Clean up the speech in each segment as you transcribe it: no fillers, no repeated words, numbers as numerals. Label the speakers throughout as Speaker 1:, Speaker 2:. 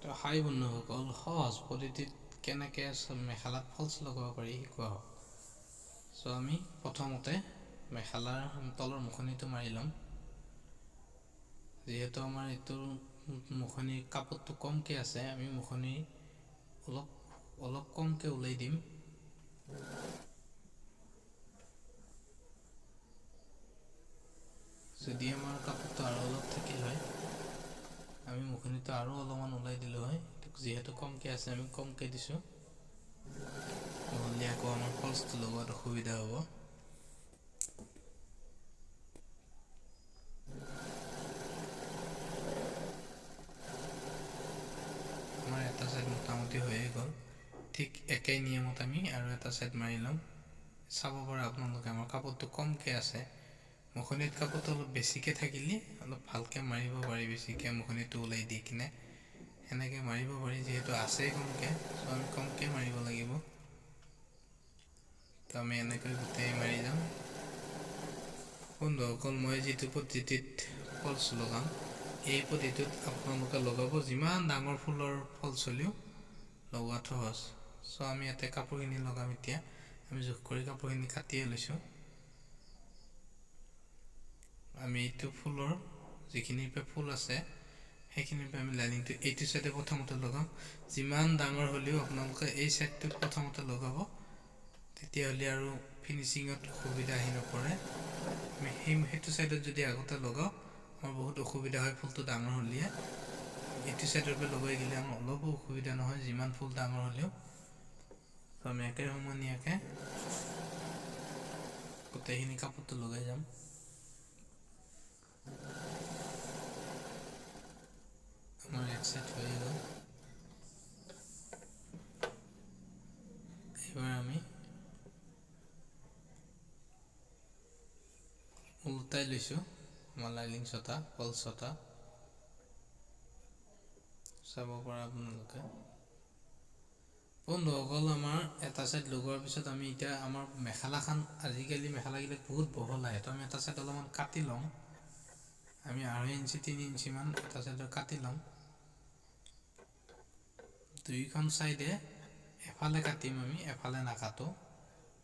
Speaker 1: তো হাই বন্ধুসকল, সহজ পদ্ধতিত কেনেকৈ মেখেলাত ফলছ লগাব পাৰি শিকোৱা হওক। চ' আমি প্ৰথমতে মেখেলাৰ তলৰ মুখনিটো মাৰি ল'ম। যিহেতু আমাৰ এইটোৰ মুখনিৰ কাপোৰটো কমকৈ আছে, আমি মুখনি অলপ অলপ কমকৈ ওলাই দিম। যদি আমাৰ কাপোৰটো আৰু অলপ থাকিল হয়, আমি মুখনিটো আৰু অলপমান ওলাই দিলোঁ হয়। যিহেতু কমকৈ আছে, আমি কমকৈ দিছোঁ, নহ'লে আকৌ আমাৰ ফলছটো লগোৱাত অসুবিধা হ'ব। আমাৰ এটা ছাইড মোটামুটি হৈয়ে গ'ল। ঠিক একেই নিয়মত আমি আৰু এটা ছাইড মাৰি ল'ম। চাব পাৰে আপোনালোকে, আমাৰ কাপোৰটো কমকৈ আছে। মুখনিত কাপোৰটো অলপ বেছিকৈ থাকিলে অলপ ভালকৈ মাৰিব পাৰি, বেছিকৈ মুখনিটো ওলাই দি কিনে সেনেকৈ মাৰিব পাৰি। যিহেতু আছেই কমকৈ, চ' আমি কমকৈ মাৰিব লাগিব। তো আমি এনেকৈ গোটেই মাৰি যাম। বন্ধুসকল, মই যিটো পদ্ধতিত ফলছ লগাম, এই পদ্ধতিত আপোনালোকে লগাব। যিমান ডাঙৰ ফুলৰ ফলছ হ'লেও লগোৱাটো সহজ। চ' আমি ইয়াতে কাপোৰখিনি লগাম। এতিয়া আমি জোখ কৰি কাপোৰখিনি কাটিয়ে লৈছোঁ। আমি এইটো ফুলৰ যিখিনিৰ পৰা ফুল আছে, সেইখিনিৰ পৰা আমি লাইনিংটো এইটো চাইডে প্ৰথমতে লগাম। যিমান ডাঙৰ হ'লেও আপোনালোকে এই চাইডটোত প্ৰথমতে লগাব, তেতিয়াহ'লে আৰু ফিনিচিঙত অসুবিধা আহি নপৰে। আমি সেইটো চাইডত যদি আগতে লগাওঁ, আমাৰ বহুত অসুবিধা হয় ফুলটো ডাঙৰ হ'লে। এইটো চাইডৰ পৰা লগাই গ'লে আমাৰ অলপো অসুবিধা নহয়, যিমান ফুল ডাঙৰ হ'লেও। তো আমি একে সমনীয়াকৈ গোটেইখিনি কাপোৰটো লগাই যাম। আমাৰ এক চাইড হৈ গ'ল। এইবাৰ আমি ওলোটাই লৈছোঁ আমাৰ লাইনিং ছটা, ফল ছটা চাব পৰা আপোনালোকে। বন্ধুসকল, আমাৰ এটা চাইড লগোৱাৰ পিছত আমি এতিয়া আমাৰ মেখেলাখন, আজিকালি মেখেলাবিলাক বহুত বহল আহে, তো আমি এটা চাইড অলপমান কাটি ল'ম। আমি 2.5 ইঞ্চি 3 ইঞ্চিমান এটা চাইডৰ কাটি ল'ম। দুইখন চাইডে এফালে কাটিম, আমি এফালে নাকাটো,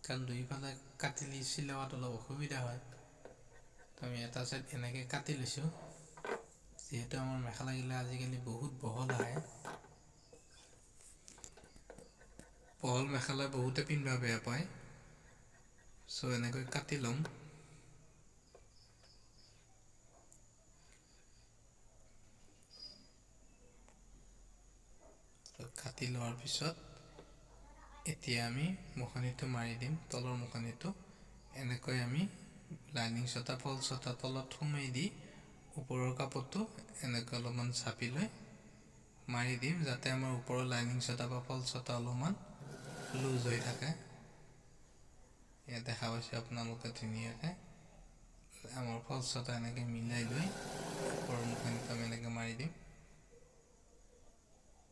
Speaker 1: কাৰণ দুইফালে কাটিলে চিলোৱাত অলপ অসুবিধা হয়। তো আমি এটা চাইড এনেকৈ কাটি লৈছোঁ। যিহেতু আমাৰ মেখেলাগিলা আজিকালি বহুত বহল আহে, বহল মেখেলা বহুতে পিন্ধিব বেয়া পায়, চ' এনেকৈ কাটি ল'ম। কাটি লোৱাৰ পিছত এতিয়া আমি মুখনিটো মাৰি দিম, তলৰ মুখনিটো। এনেকৈ আমি লাইনিং ছটা, ফল ছটা তলত সোমাই দি ওপৰৰ কাপোৰটো এনেকৈ অলপমান চাপি লৈ মাৰি দিম, যাতে আমাৰ ওপৰৰ লাইনিং ছটা বা ফল ছটা অলপমান লুজ হৈ থাকে। ইয়াত দেখা পাইছে আপোনালোকে, ধুনীয়াকৈ আমাৰ ফল ছটা এনেকৈ মিলাই লৈ ওপৰৰ মুখনিটো আমি এনেকৈ মাৰি দিম।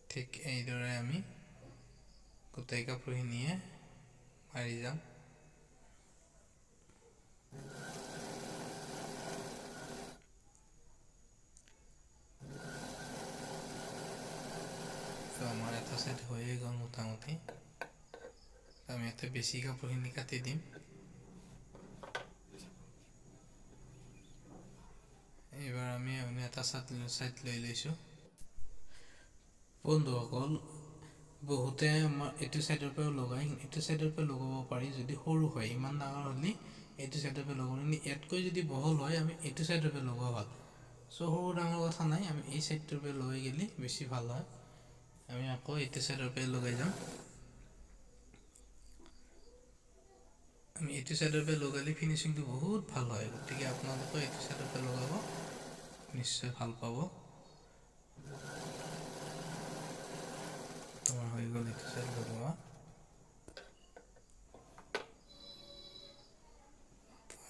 Speaker 1: ঠিক এইদৰে আমি গোটেই কাপোৰখিনিয়ে মাৰি যাম। তো আমাৰ এটা চাইড হৈয়ে গ'ল মোটামুটি। আমি ইয়াতে বেছি কাপোৰখিনি কাটি দিম। এইবাৰ আমি এটা চাইড লৈ লৈছোঁ। বন্ধুসকল, বহুতে আমাৰ এইটো চাইডৰ পৰাও লগায়, এইটো চাইডৰ পৰা লগাব পাৰি যদি সৰু হয়। ইমান ডাঙৰ হ'লে এইটো চাইডৰ পৰা লগাব, কিন্তু ইয়াতকৈ যদি বহল হয়, আমি এইটো চাইডৰ পৰা লগোৱা ভাল। চ' সৰু ডাঙৰ কথা নাই, আমি এই চাইডটোৰ পৰা লগাই গ'লে বেছি ভাল হয়। আমি আকৌ এইটো চাইডৰ পৰা লগাই যাম। আমি এইটো চাইডৰ পৰা লগালে ফিনিচিংটো বহুত ভাল হয়, গতিকে আপোনালোকে এইটো চাইডৰ পৰা লগাব, নিশ্চয় ভাল পাব। আমাৰ হৈ গ'ল এইটো চাইড লগোৱা।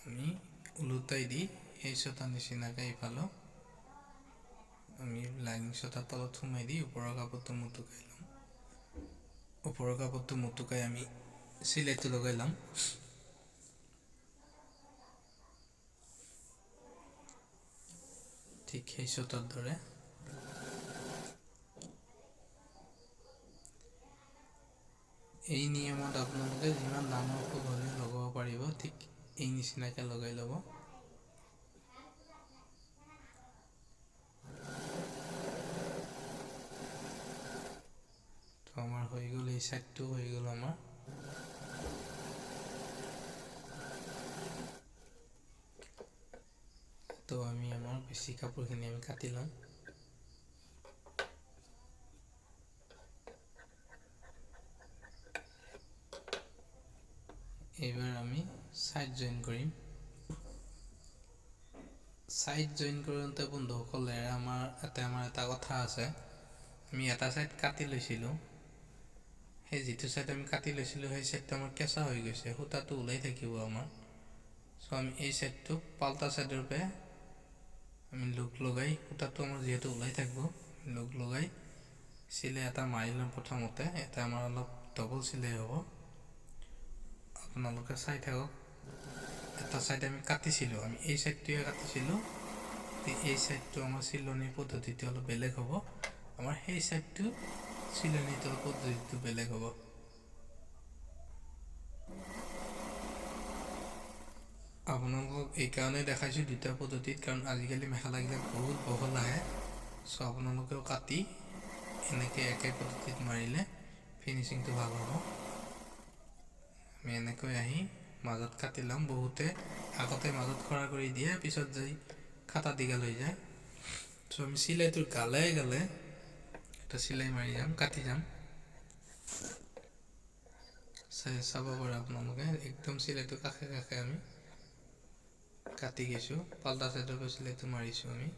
Speaker 1: আমি ওলোটাই দি সেই ছটা নিচিনাকৈ ইফালেও আমি লাইনিং ছটা তলত সোমাই দি ওপৰৰ কাপোৰটো মুটুকাই ল'ম। ওপৰৰ কাপোৰটো মুটুকাই আমি চিলাইটো লগাই ল'ম। ঠিক সেই ছটাৰ দৰে। এই নিয়মত আপোনালোকে যিমান ডাঙৰ ফুল হ'লেও লগাব পাৰিব, ঠিক এই নিচিনাকৈ লগাই ল'ব। তো আমাৰ হৈ গ'ল, এই চাইডটো হৈ গ'ল আমাৰ। তো আমি আমাৰ বেছি কাপোৰখিনি আমি কাটি ল'ম। এইবাৰ আমি ছাইড জইন কৰিম। ছাইড জইন কৰোঁতে বন্ধুসকল আমাৰ ইয়াতে আমাৰ এটা কথা আছে, আমি এটা ছাইড কাটি লৈছিলোঁ, সেই যিটো ছাইড আমি কাটি লৈছিলোঁ সেই ছাইডটো আমাৰ কেঁচা হৈ গৈছে, সূতাটো ওলাই থাকিব আমাৰ। চ' আমি এই ছাইডটো পাল্টা ছাইডৰ পৰা আমি লগ লগাই, সূতাটো আমাৰ যিহেতু ওলাই থাকিব, লগ লগাই চিলাই এটা মাৰি ল'ম প্ৰথমতে। এটা আমাৰ অলপ ডবল চিলাই হ'ব, আপোনালোকে চাই থাকক। এটা ছাইড আমি কাটিছিলোঁ, আমি এই ছাইডটোৱে কাটিছিলোঁ, এই ছাইডটো আমাৰ চিলনিৰ পদ্ধতিটো অলপ বেলেগ হ'ব, আমাৰ সেই ছাইডটো চিলনিটোৰ পদ্ধতিটো বেলেগ হ'ব। আপোনালোকক এইকাৰণে দেখাইছোঁ দুটা পদ্ধতিত, কাৰণ আজিকালি মেখেলাবিলাক বহুত বহল আহে। চ' আপোনালোকেও কাটি এনেকৈ একে পদ্ধতিত মাৰিলে ফিনিচিংটো ভাল হ'ব। আমি এনেকৈ আহি মাজত কাটি ল'ম। বহুতে আগতে মাজত খৰা কৰি দিয়ে, পিছত যাই কাটা দীঘল হৈ যায়। চ' আমি চিলাইটোৰ গালে গালে এটা চিলাই মাৰি যাম, কাটি যাম। চাব পাৰে আপোনালোকে, একদম চিলাইটো কাষে কাষে আমি কাটি গৈছোঁ, পাল্টা চাইডৰ পৰা চিলাইটো মাৰিছোঁ আমি।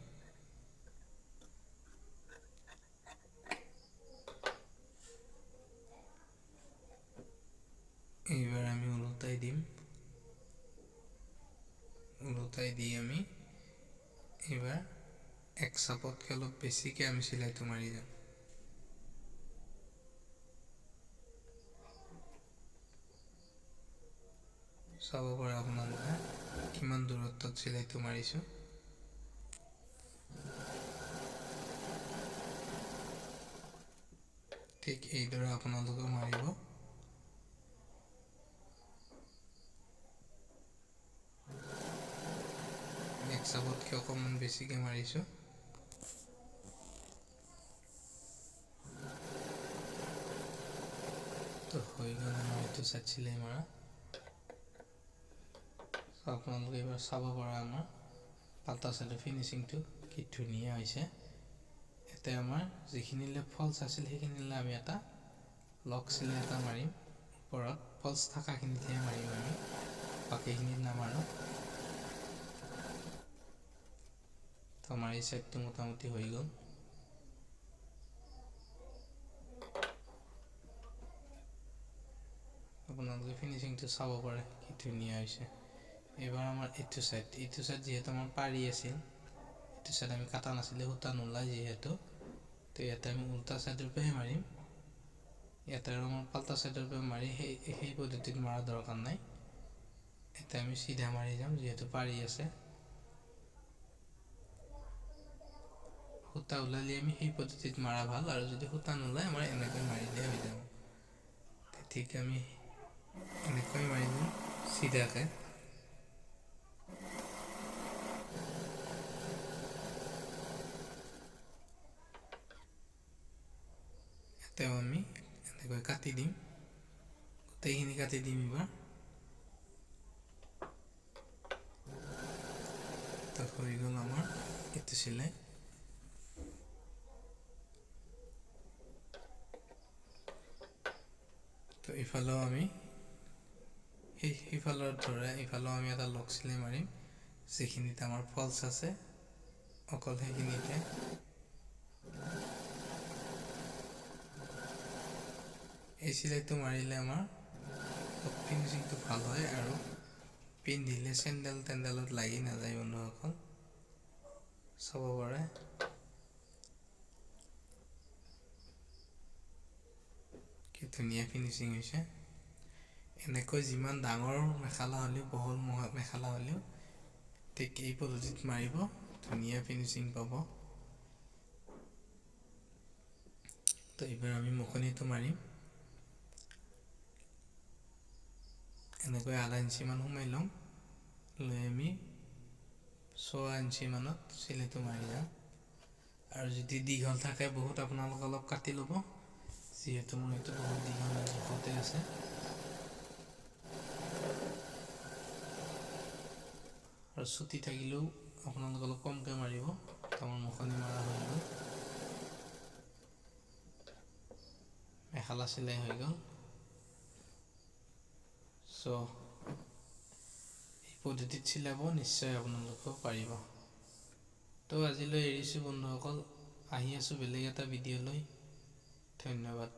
Speaker 1: এইবাৰ আমি ওলোটাই দিম, ওলোটাই দি আমি এইবাৰ এক চাপতকৈ অলপ বেছিকৈ আমি চিলাইটো মাৰি যাম। চাব পাৰে আপোনালোকে কিমান দূৰত্বত চিলাইটো মাৰিছোঁ। ঠিক এইদৰে আপোনালোকেও মাৰিব। এক চাপতকৈ অকণমান বেছিকৈ মাৰিছোঁ। তো হৈ গ'ল আমাৰ এইটো চাইড চিলাই মৰা। আপোনালোকে এইবাৰ চাব পৰা আমাৰ পাল্টা চাইডৰ ফিনিচিংটো কি ধুনীয়া হৈছে। ইয়াতে আমাৰ যিখিনিলৈ ফলছ আছিল সেইখিনিলৈ আমি এটা লক চিলাই এটা মাৰিম, ওপৰত ফলছ থকাখিনিতহে মাৰিম আমি, বাকীখিনিত নামাৰোঁ। তো আমাৰ এই চাইডটো মোটামুটি হৈ গ'ল। আপোনালোকে ফিনিচিংটো চাব পাৰে কি ধুনীয়া হৈছে। এইবাৰ আমাৰ এইটো চাইড, এইটো চাইড যিহেতু আমাৰ পাৰি আছিল, এইটো চাইড আমি কাটা নাছিলে, সূতা নোলায় যিহেতু, তো ইয়াতে আমি উল্টা চাইডৰ পৰাই মাৰিম। ইয়াতে আৰু আমাৰ পাল্টা চাইডৰ পৰা মাৰি সেই পদ্ধতিত মৰাৰ দৰকাৰ নাই, ইয়াতে আমি চিধা মাৰি যাম যিহেতু পাৰি আছে। সূতা ওলালে আমি সেই পদ্ধতিত মাৰা ভাল, আৰু যদি সূতা নোলায় আমাৰ এনেকৈ মাৰিলে হৈ যাব। ঠিক আমি এনেকৈ মাৰি দিম চিধাকৈ। তেওঁ আমি এনেকৈ কাটি দিম, গোটেইখিনি কাটি দিম এইবাৰ। তো হৈ গ'ল আমাৰ এইটো চিলাই। তো ইফালেও আমি সেই সিফালৰ দৰে ইফালেও আমি এটা লক চিলাই মাৰিম, যিখিনিত আমাৰ ফলছ আছে অকল সেইখিনিতে। এই চিলাইটো মাৰিলে আমাৰ ফিনিচিংটো ভাল হয় আৰু পিন্ধিলে চেণ্ডেল তেণ্ডেলত লাগি নাযায় বন্ধুসকল, চাব পাৰে। কি ধুনীয়া ফিনিচিং হৈছে। এনেকৈ যিমান ডাঙৰ মেখেলা হ'লেও, বহল মেখেলা হ'লেও ঠিক এই পদ্ধতিত মাৰিব, ধুনীয়া ফিনিচিং পাব। তো এইবাৰ আমি মুখনিটো মাৰিম। এনেকৈ আধা ইঞ্চিমান সোমাই ল'ম, লৈ আমি 1.25 ইঞ্চিমানত চিলাইটো মাৰি যাম। আৰু যদি দীঘল থাকে বহুত, আপোনালোকে অলপ কাটি ল'ব, যিহেতু মোৰ এইটো বহুত দীঘল জোখতে আছে। আৰু চুটি থাকিলেও আপোনালোকে অলপ কমকৈ মাৰিব। আমাৰ মুখনি মৰা হৈ গ'ল, মেখেলা চিলাই হৈ গ'ল। চ' এই পদ্ধতিত চিলাব নিশ্চয় আপোনালোকেও পাৰিব। তো আজিলৈ এৰিছোঁ বন্ধুসকল, আহি আছোঁ বেলেগ এটা ভিডিঅ' লৈ। ধন্যবাদ।